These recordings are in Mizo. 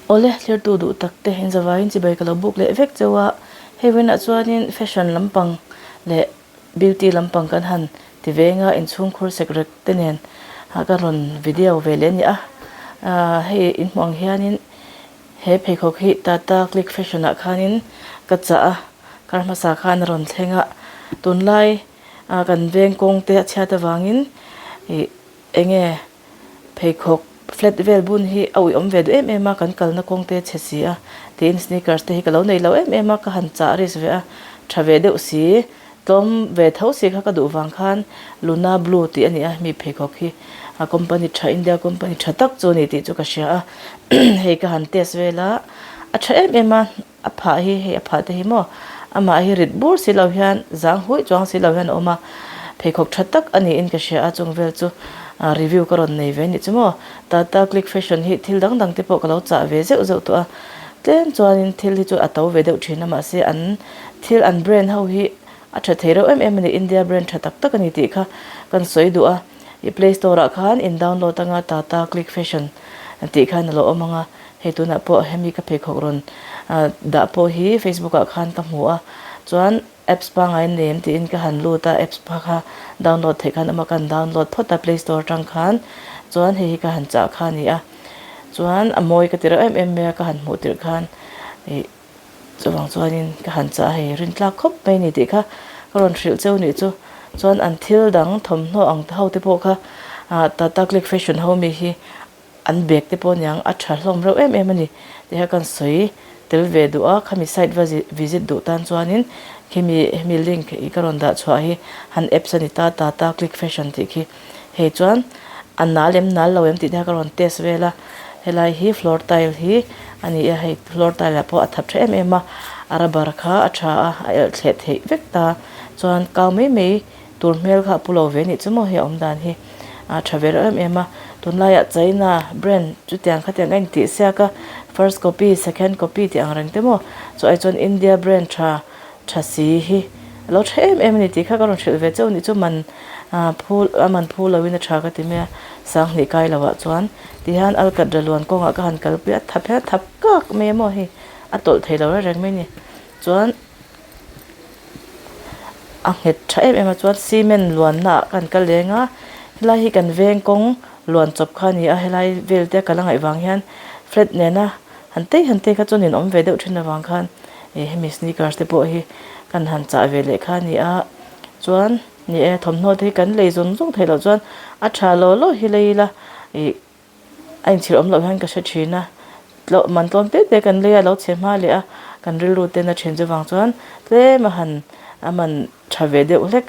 Awle, thlirtu duh tak te inzavaiin chibai ka lo buk leh vek cheu a, hei vawiinah chuanin fashion lampang leh beauty lampang kan han ti ve anga inchhungkhur sek rek te nen ka rawn video ve leh a ni a. Hei inhmuh ang hianin he pheikhawk hi Tata Click Fashion ah khanin ka chah a, kar hmasa khan a rawn thleng a, tunlai kan veng kawng te a chhiat avangin ih eng nge Pheikhawk flat vel bun hi a uiawm ve duh em em a, kan kalna kawng te chhe si a, tiin sneakers te hi ka lo nei lo em em a, ka han chah risk ve a, tha ve deuh si, tlawm ve tho si kha ka duh vang khan Luna Blue tih a ni a, mi pheikhawk hi a company tha India company tha tak chu a ni tih chu ka hria a, hei ka han test vel a, a tha em em a. A phah hi hei a phah te hi maw amah hi rit bur si lo hian zang huih chuang si lo hian a awm a, pheikhawk tha tak a niin ka hria a chung vel chu review ka rawn nei ve a nih chu maw. Tata Click Fashion hi thil dang dang te pawh ka lo chah ve zeuh zeuh tawh a, tlem chuanin thil hi chu a to ve deuh thin a mahse an thil an brand ho hi a tha thei reuh em em a ni, India brand tha tak tak a ni tih kha kan sawi duh a, i play store ah khan in download anga Tata Click Fashion tih khan a lo awm ang a. Hei tunah pawh hemi ka pheikhawk rawn dah pawh hi Facebook ah khan ka hmu a, chuan apps pangngai a nei em tiin ka han lut a, apps pa kha download theih khan awm a, ka han download phawt a play store atang khan, chuan hei hi ka han chah kha a ni a, chuan a mawi ka ti reuh em em mai a ka han hmuh tirh khan ih chuvang chuanin ka han chah a hei rintlak khawp mai a ni tih kha ka rawn hrilh cheu nih chu, chuan an thil dang thawmhnaw ang ho te pawh kha ah Tata Click Fashion ho mi hi. An bag te pawh aniang a tha hlawm reuh em em a ni tih kha kan sawi tel ve duh a, khami site va visit duh tan chuanin khimi hemi link ih ka rawn dah chhuah hi han apps a ni ta Tata Click Fashion tih khi hei chuan a nal em nal lo em tih te kha ka rawn test vel a, helai hi floor tile hi a ni a hei floor tile ah pawh a thap tha em em a, a rubber kha a tha a a elh thleh theih vek ta chuan kau mai mai Tur hmel kha a pu lo ve nih chu maw hei a awm dan hi a tha ve reuh em em a, tunlaiah China brand chutiang khatiang a intih siak a, first copy second copy tih ang reng te maw chu ai chuan India brand tha tha si hi a lo tha em em a ni tih kha ka rawn hrilh ve chauh nih chu man phu a man phu lo in a tha ka ti mai a, sanghnih kai lo ah chuan ti hian Alkatra luan kawngah ka han kalpui a thap hian a thap kak mai a maw hei a tawlh thei lo reng mai a ni chuan. A nghet tha em em a chuan cement luanna ah kan kal leng a helai hi kan veng kawng luan chawp kha a ni a helai vel te a kal a ngaih vang hian flat nena han tei han tei kha chuan in awm ve deuh thin avang khan ih hemi sneakers te pawh hi kan han chah ve leh kha a ni a chuan ni e thawmhnaw te hi kan lei zawng zawng theih loh chuan a tha law law hi lei ila ih. A inchhir awm loh hian ka hre thin a, tlawh man tlawm te te kan lei a, lo chhe hma leh a, kan rilru ten a then chuvang chuan tlem a han a man tha ve deuh hlek,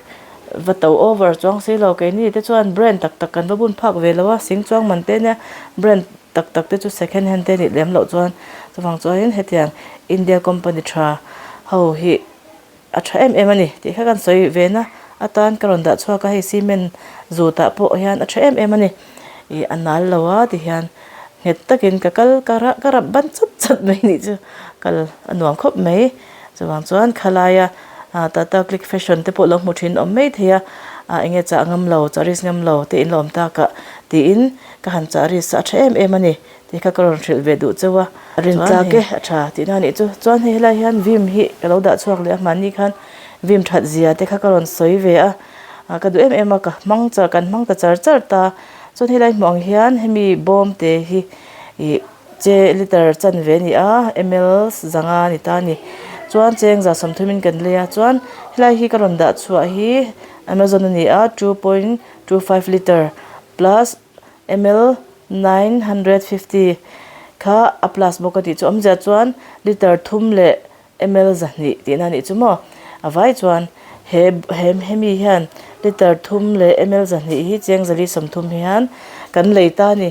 va to over chuang si lo, keini te chuan brand tak tak kan va bun phak ve lo a, sing chuang man te nia brand tak tak te chu second hand te nih lem loh chuan chuvang chuanin hetiang India company tha ho hi. A tha em em a ni tih kha kan sawi ve na atan ka rawn dah chhuak a, hei cement zutah pawh hian a tha em em a ni ih a nal lo a ti hian nghet takin ka kal ka rah ka rap ban chat chat mai nih chu kal a nuam khawp mai chuvang chuan khalaia ah Tata Click Fashion te pawh lo hmu thin awm mai thei a ah eng nge chah ngam lo chah risk ngam lo te in la awm tak ah tiin ka han chah risk a tha em em a ni. Tih kha ka rawn hrilh ve duh chauh a, rin tlak e a tha tihna a nih chu. Chuan hei helai hian Vim hi ka lo dah chhuak leh a, mahni khan Vim that zia te kha ka rawn sawi ve a, ka duh em em a, ka hmang char kan hmang ta char char ta. Chuan helai hmuh ang hian hemi bawm te hi ih che liter chan ve a ni a, ml zanga a ni ta a ni. Chuan cheng za sawmthumin kan lei a, chuan helai hi ka rawn dah chhuah hi Amazon a ni a, 2.25 liter plus ml 950 kha a plus bawk a tih chu awmzia chuan liter thum leh ml 200 tihna a nih chu maw a vai chuan he he hemi hian liter thum leh ml 200 hi cheng zali 30 hian kan lei ta a ni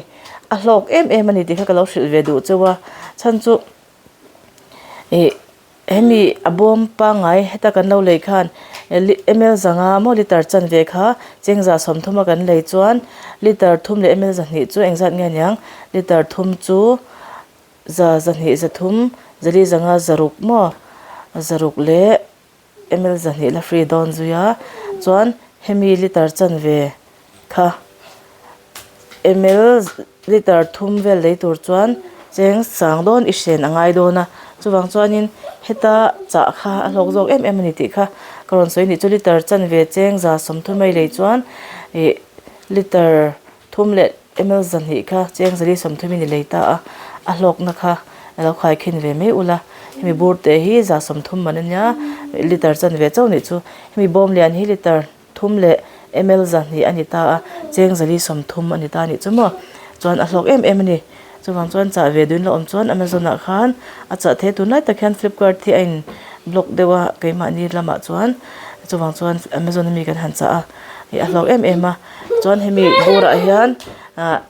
a hlawk em em a ni tih kha ka lo hrilh ve duh chauh a chhan chu ih. Hemi a bawm pangngai heta kan lo lei khan ml zanga maw liter chanve kha chengza 30 a kan lei chuan liter thum leh ml 200 chu engzat nge aniang liter thum chu za 200 3 zali zanga zaruk maw zaruk leh ml 200 la free dawn zui a chuan hemi liter chanve kha ml liter thum vel lei tur chuan Cheng sang dawn i hren a ngai dawn a, chuvang chuanin heta chah kha a hlawk zawk em em a ni tih kha ka rawn sawi a nih chu liter chanve cheng 130 a lei chuan ih liter thum leh ml zahnih kha cheng zali 30 in i lei ta a, a hlawkna kha a lo khai khin ve mai ula hemi bur te hi 130 man a nia liter chanve chauh nih chu hemi bawm lian hi liter. Thum leh ml 200 a ni ta a, cheng 130 a ni ta a nih chu maw? Chuan a hlawk em em a ni. Chuvang chuan chah ve duhin la awm chuan Amazon ah khan a chah thei a, tunlai tak hian Flipkart hi a in block deuh a keimahni lamah chuan chuvang chuan Amazon ami kan han chah a, ih a hlawk em em a. Chuan hemi burah hian ah.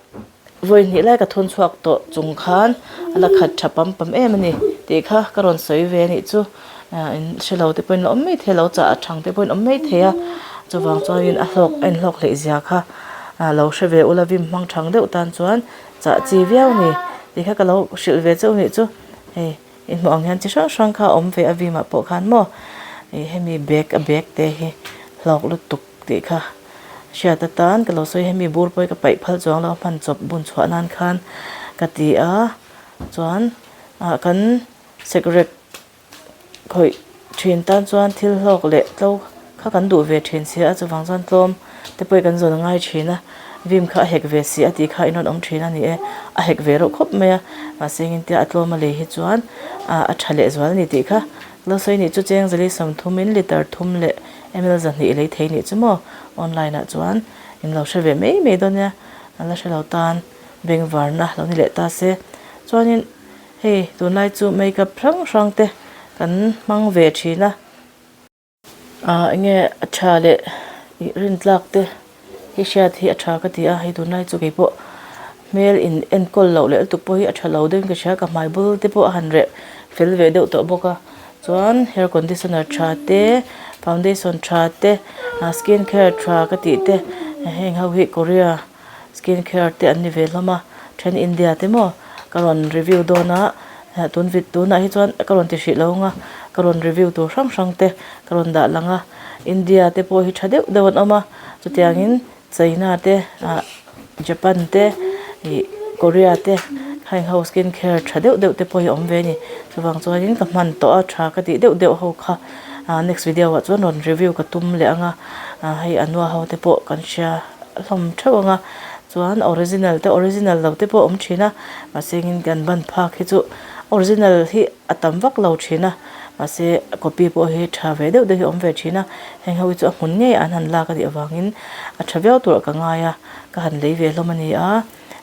Vawi hnih lai ka thawn chhuak tawh chung khan a la khat tha pam pam em a ni tih kha ka rawn sawi ve a nih chu. In hre lo te pawhin la awm mai thei a, lo chah a thang te pawhin awm mai thei a, chuvang chuanin a hlawk a inhlawk hleih zia kha lo hre ve ula vim hmang thang deuh tan chuan chah chi viau a ni tih kha ka lo hrilh ve chauh a nih chu hei. I hmuh ang hian chi hrang hrang kha a awm ve a vim ah pawh khan maw ih hemi bag a bag te hi hlawk lutuk tih kha hriat atan ka lo sawi hemi bur pawh hi ka paih phal chuang lo a hman chawp bun chhuah nan khan ka ti a chuan ah kan sekrek khawih thin tan chuan thil hlawk leh tlo kha kan duh ve thin si a chuvang chuan tlawm te pawh hi kan zawn a ngai thin a vim kha a hek ve si a tih kha in rawn awm thin a ni e a hek ve reuh khawp mai a mahse engtin a tlawm a lei hi chuan ah a tha leh zual a ni tih kha lo sawi nih chu cheng zali 30 in liter thum leh ml 200 i lei thei nih chu maw online ah chuan in lo hre ve mai mai dawn nia an la hre lo tan bengvarna lo ni leh ta se chuanin. Hei tunlai chu makeup hrang hrang te kan hmang ve thin a. Ah enge a tha leh ih rintlak te hi hriat hi a tha ka ti a, hei tunlai chu keipawh hmel in enkawl loh leh lutuk pawh hi a tha lo deuhin ka hria ka hmai bul te pawh a han reh fel ve deuh tawh bawk a chuan hair conditioner tha te foundation tha te ah skin care tha ka tih te heng ho hi korea. Skin care te an ni ve hlawm a, then India te maw ka rawn review dawn a, tun vit tunah hi chuan ka rawn ti hrih lo ang a, ka rawn review tur hrang hrang te ka rawn dah lang a, India te pawh hi tha deuh deuh an awm a, chutiangin China te ah Japan te ih Korea te heng ho skin care tha deuh deuh te pawh hi a awm ve a ni, chuvang chuanin ka hman tawh a tha ka tih deuh deuh ho kha ah next video ah chuan rawn review ka tum leh ang a, hei anua ho te pawh kan hria. hlawm theuh ang a chuan original te original lo te pawh a awm thin a mahse engin kan ban phak hi chu original hi a tam vak lo thin a mahse copy pawh hi tha ve deuh deuh hi a awm ve thin a heng ho hi chu a hmun ngei an han lak a nih avangin a tha viau turah ka ngai a ka han lei ve hlawm a ni a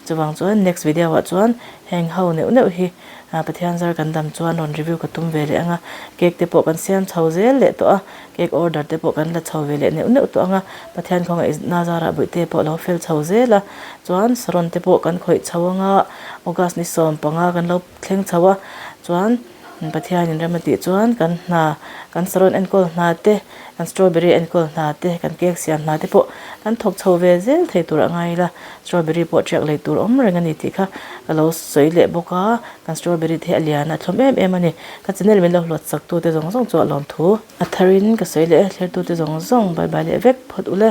chuvang chuan next video ah chuan heng ho neuh neuh hi Pathian zar kan dam chuan rawn review ka tum ve leh ang a cake te pawh kan siam chho zel leh tawh a. Cake order te pawh kan la chho ve leh neuh neuh tawh ang a, Pathian khawngaih nazarah bawihte pawh a lo fel chho zel a, chuan saron te pawh kan khawih chho ang a, August ni 15 kan lo thleng chho a, chuan Pathianin rem a tih chuan kan hna, kan saron enkawl hna te, kan strawberry enkawl hna te, kan cake siam hna te pawh kan thawk chho ve zel thei tur a ngai ila, strawberry pawh ṭhiak lei tur awm reng a ni tih kha ka lo sawi leh bawk a, kan strawberry te hi a lian a thlawm em em a ni. Ka channel min lo hlawt sak tute zawng zawng chu a lawm thu. A tharin ka sawi leh e, thlertute zawng zawng bye bye leh vek phawt ule.